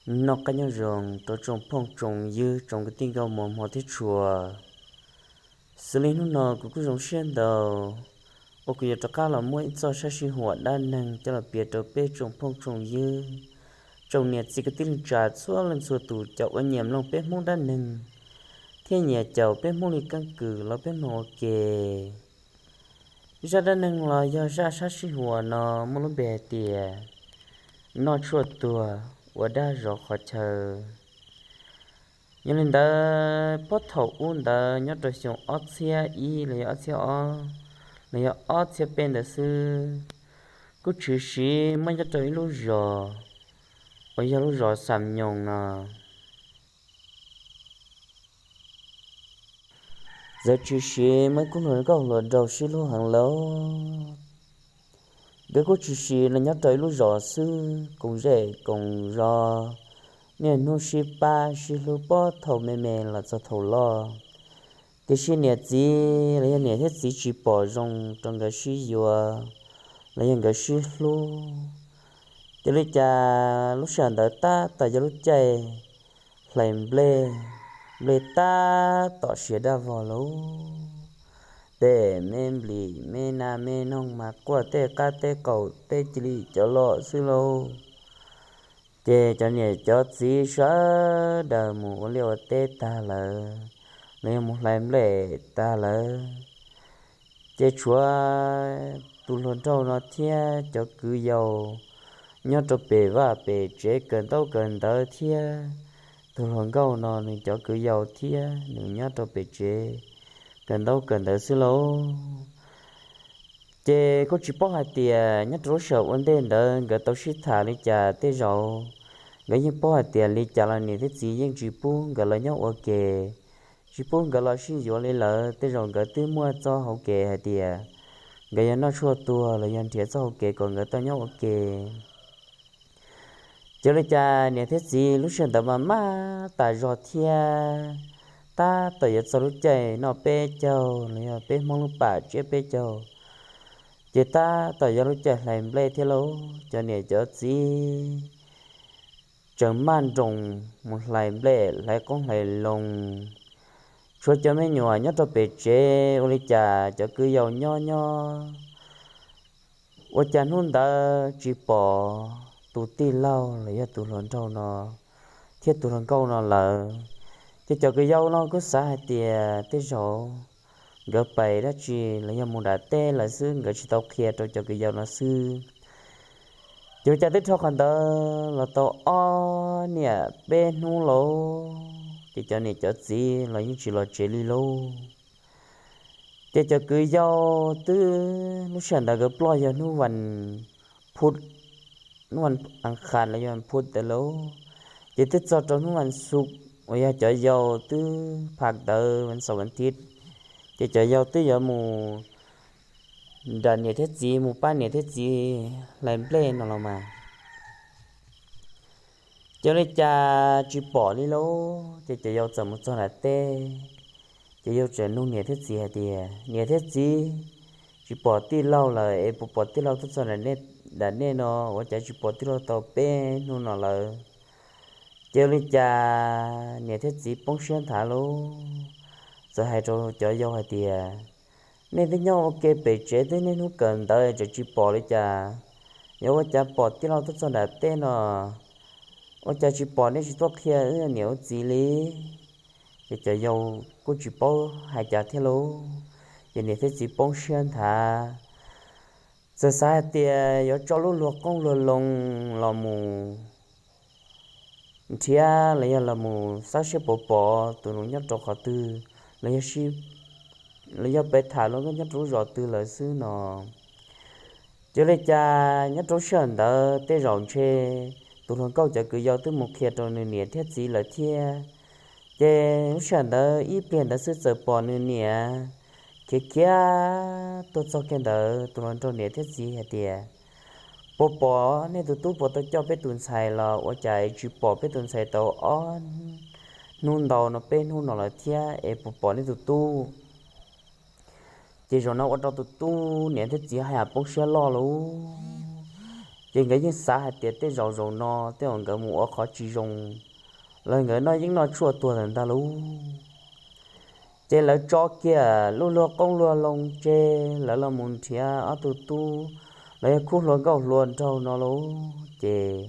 Noj qab nyob zoo rau tsoom phooj tsoom ywg tsoom kwv tij nkauj muam hmov thiab tshua. Xws li hnub no kuv kuj zoo siab ntau uas kuv yuav rov qab los muaj ib txoj sab sij huam dab neeg coj los piav rau peb tsoom phooj tsoom ywg, tsoom niam txiv kwv tij neej tsa txhua leej txhua tus cov uas nyiam mloog peb Hmoob dab neeg thiab nyiam caum peb Hmoob li keeb kwm los peb mloog ua ke. Zaj dab neeg los yog zaj sab sij huam no muaj lub npe hais tias noj tshuaj tuag ua dab zov qhov chaw. Yog li ntawd, puag thaum ub ntawd nyob rau xyoo ob txhiab ib los yog ob txhiab ob los yog ob txhiab peb ntawd xwb, kuj tshwm sim muaj nyob rau ib lub zos uas yog lub zos Xam Nyoos no. Txawm tshwm sim muaj ib khub hluas nkauj hluas nraug sib hlub heev lawm, nkawd kuj tshwm sim los nyob rau ib lub zos xwb, koom zej koom zos, niaj hnub sib pab sib hlub puag thaum me me los txog thaum loj. Tiam sis niam txiv los yog niam thiab txiv tsis pom zoo rau nkawd sib yuav los yog nkawd sib hlub. Ces li cas lub sij hawm ntawd tab tom yog lub caij hlais nplej, nplej tab tom siav daj vog lauj. Tej me nplim me nas me noog mas quaj tej qab tej qaum tej cia li cov loj xwb lauj. Ces cov niam cov txiv sawv daws mus ua liaj ua teb tag lawm, los yog mus hlais nplej tag lawm, ces tshuav tus hluas nraug no thiab cov kwv yau nyob rau pem vaj pem tsev kawm ntaub kawm ntawv thiab. Tus hluas nkauj no nws cov kwv yau thiab nws nyob rau pem tsev kawm ntaub kawm ntawv xwb lauj. Ces kuj tsis paub hais tias nyob rau lub sij hawm ua ntej ntawd nkawd tau sib tham li cas, tej zaum nkawd yeej paub hais tias li cas los niam thiab txiv yeej tsis pub nkawd los nyob ua ke, tsis pub nkawd los sib yuav li lawm. Tej zaum nkawd twb muaj txoj hauv kev hais tias nkawd yog noj tshuaj tuag los yog nrhiav txoj hauv kev kom nkawd tau nyob ua ke. Ces li cas niam thiab txiv lub sij hawm ntawd mas maj tas zog thiab, tab tom yuav txog lub caij noj peb caug los yog peb Hmoob lub pam tsiab peb caug, ces tab tom yog lub caij hlais nplej thiab lauj. Cov niam cov txiv tseem maj nroos mus hlais nplej hlais qoob hlais loo, tshuav cov me nyuam nyob rau pem tsev ua li cas cov kwv yau nyob nyob ua cas hnub ntawd tsis pom tus tij laug los yog tus hluas nraug no thiab tus hluas nkauj no lawm. Ces cov kwv yau no kuj xav hais tias tej zaum nkawd pais dab tsi los yog mus nram teb lawm xwb, nkawd tsis tau qhia rau cov kwv yau no xwb. Ces ua cas twb dhau qhov ntawd los tau ob niam peb hnub lauj, ces cov niam cov txiv los yeej tsis los tsev li lauj. Ces cov kwv yau twb lub sij hawm ntawd nkawd ploj yog hnub vas phuv, hnub vas as khas los yog vas phuv ntawd lauj, ces twb txog rau hnub vas xuv uas yog cov yau twb phaj ntawd vas xaum vas thiv, ces cov yau twb yuav mus nram niam thiab txiv mus pab niam thiab txiv hlais nplej no los mas. Ces li cas tsis pom li lauj, ces cov yau txawm mus txog nram teb. Cov yau txawm nug niam thiab txiv hais tias, niam thiab txiv, tsis pom tij laug lawm es puas pom tij laug tuaj txog nram nej no, ua cas tsis pom tij laug tau peb hnub no lawm. Ces li cas niam thiab txiv poob siab nthav lauj, txawm hais rau cov yau hais tias, nej twb nyob ua ke pem tsev twb niaj hnub kawm ntawv tseem tsis pom li cas, yog ua cas pom tij laug tuaj txog nram teb no, ua cas tsis pom nej tsis tuaj qhia wb niam wb txiv li. Ces cov yau kuj tsis paub hais cas thiab lauj, ces niam thiab txiv poob siab nthav, txawm xav hais tias yuav tso lub luag qoob luag loo los mus nrhiav los yog los mus xab siab puas pom tus nus nyob rau qhov twg, los yog peb tham los nyob rau lub zos twg lawm xwb no. Ces li cas nyob rau lub sij hawm ntawd tej zaum ntshe tus hluas nkauj cov kwv yau twb mus qhia rau nws niam thiab txiv lawm thiab. Ces lub sij hawm ntawd ib pliag ntawd xwb txawm pom nws niam khiav khiav tuaj txog kiag ntawd, tus hluas nraug niam thiab txiv hais tias, puas pom nej tus tub puas tau coj peb tus ntxhais los ua cas tsis pom peb tus ntxhais tau ob hnub ntau no peb hnub no lawm thiab es puas pom nej tus tub. Ces zaum no ua rau tus tub niam thiab txiv haj yam poob siab loj lauj. Ces nkawd yeej xav hais tias tej zaum zaum no tej zaum nkawd mus ua qhov tsis zoo, los nkawd noj yeeb noj tshuaj tuag lawm ntag lauj. Ces lawv tso kiag lub luag qoob luag loo tseg, lawv los mus nrhiav ob tug tub los yog khub hluas nkauj hluas nraug no lauj. Ces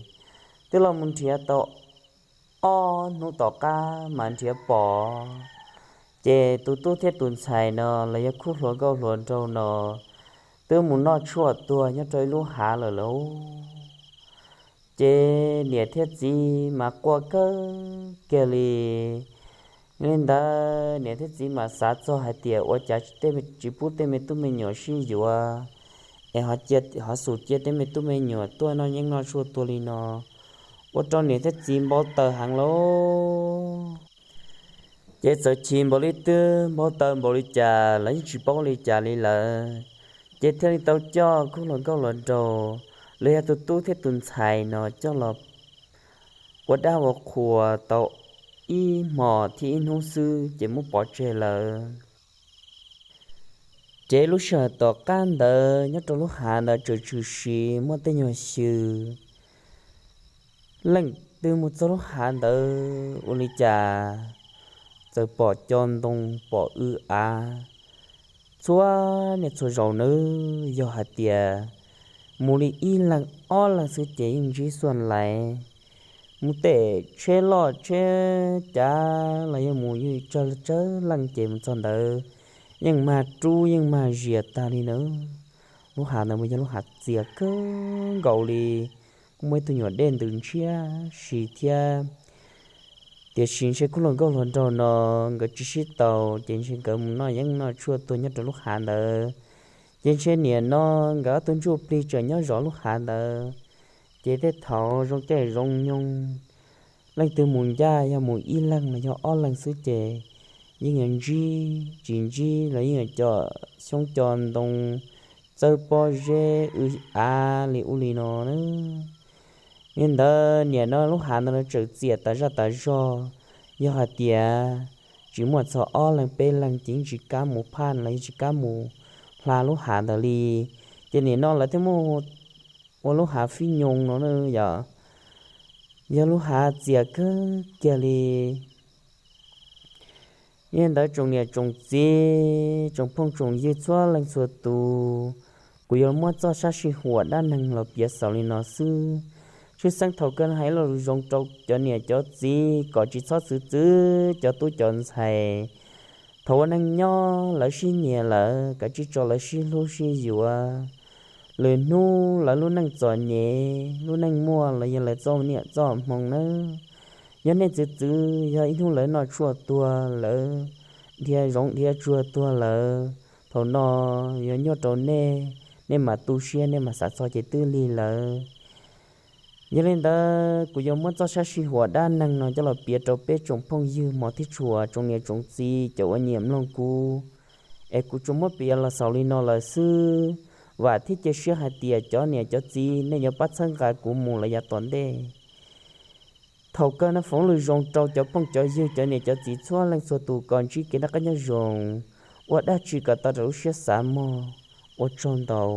twb los mus nrhiav tau ob hnub tom qab mas nrhiav pom, ces tus tub thiab tus ntxhais no los yog khub hluas nkauj hluas nraug no twb mus noj tshuaj tuag nyob rau ib lub hav lawm lauj. Ces niam thiab txiv mas quaj kawg kiag li. Yog li ntawd niam thiab txiv mas xav txog hais tias ua cas tsis pub tej me tub me nyuam sib yuav, es ho xub cia tej me tub me nyuam tuaj noj yeeb noj tshuaj tuag li no, ua rau niam thiab txiv npau taws heev lauj. Ces txawm chim npaum li twg npau taws npaum li cas los yeej tsis paub li cas li lawm. Ces thiaj li tau coj khub hluas nkauj hluas nraug los yog tus tub thiab tus ntxhais no coj los ua dab ua qhuas tau ib hmos thiab ib hnub xwb ces muab pov tseg lawm. Ces lub sij hawm tom qab ntawd nyob rau lub hav ntawd tseem tshwm sim muaj tej nyuag xyw. Leej twg mus txog lub hav ntawd ua li cas txawm pom cov ntoo pom w av txhua niaj txhua zaus nawb. Yog hais tias mus li ib leeg ob leeg xwb ces yeej ntsib xuaj laiv. Mus tej tsheb loj tsheb cav los yog mus yog tsawg tsawg leej ces mus txog ntawd yeej mag rub yeej mag zias tag li nawb. Lub hav ntawd mas yog lub hav txias kawg nkaus li, kuj muaj ib tug nyuam dej ntws ntshiab si thiab. Tiam sis ntshe khub hluas nkauj hluas nraug no nkawd tsis sib tau, ces ntshe nkawd mus noj yeeb noj tshuaj tuag nyob rau lub hav ntawd. Ces ntshe niam no nkawd ob tug ntsuj plig tseem nyob zov lub hav ntawd. Ces tej thaum zoo caij zoo nyoog, leej twg mus ncaj yog mus ib leeg los yog ob leeg xwb ces yeej yuav ntsib, tsis ntsib los yeej yuav cov xyoob cov ntoo txawb pob zeb w av li ub li no na. Li ntawd niam no lub hav ntawd tseem txias tas zaj tas zog. Yog hais tias tsis muaj txog ob leeg peb leeg ces yeej tsis kam mus phaj los yeej tsis kam mus hla lub hav ntawd li. Ces nim no lawv thiaj muaj ua lub hav fib nyoos no na yom. Yog lub hav txias kawg kiag li. Yog li ntawd tsoom niam tsoom txiv tsoom phooj tsoom ywg txhua leej txhua tus, kuv yuav muab txoj sab sij huam dab neeg los piav xaus li no xwb. Tshwj xeeb thaum kawg hais lo lus zoo rau cov niam cov txiv kom tsis txhob txwv txwv cov tub cov ntxhais. Thaum ua neej nyob lawv sib nyiam lawm kav tsij tso lawv sib hlub sib yuav. Lwm hnub lawv lub neej txom nyem lub neej muaj los yog lawv txoj niam txoj hmoo nawb. Yog nej txwv txwv yog ib hnub lawv noj tshuaj tuag lawv dhia zoov dhia tsuag tuag lawm, thaum no yuav nyuaj rau nej, nej mam tu siab nej mam xav txog ces twb lig lawm. Yog li ntawd kuv yuav muab txoj sab sij huam dab neeg no coj los piav rau peb tsoom phooj ywg hmov thiab tshua tsoom niam tsoom txiv cov uas nyiam mloog kuv, es kuv tsuas muab piav los xaus li no lawm xwb. Vam thiab cia siab hais tias cov niam cov txiv nej yuav pab txhawb nqa kuv mus los yav tom ntej. Thaum kawg no foom lus zoo rau cov phooj cov ywg cov niam cov txiv txhua leej txhua tus kom ntsib kev noj qab nyob zoo, ua dab tsi kom tau rau lub siab xav mog. Ua tsaug ntau.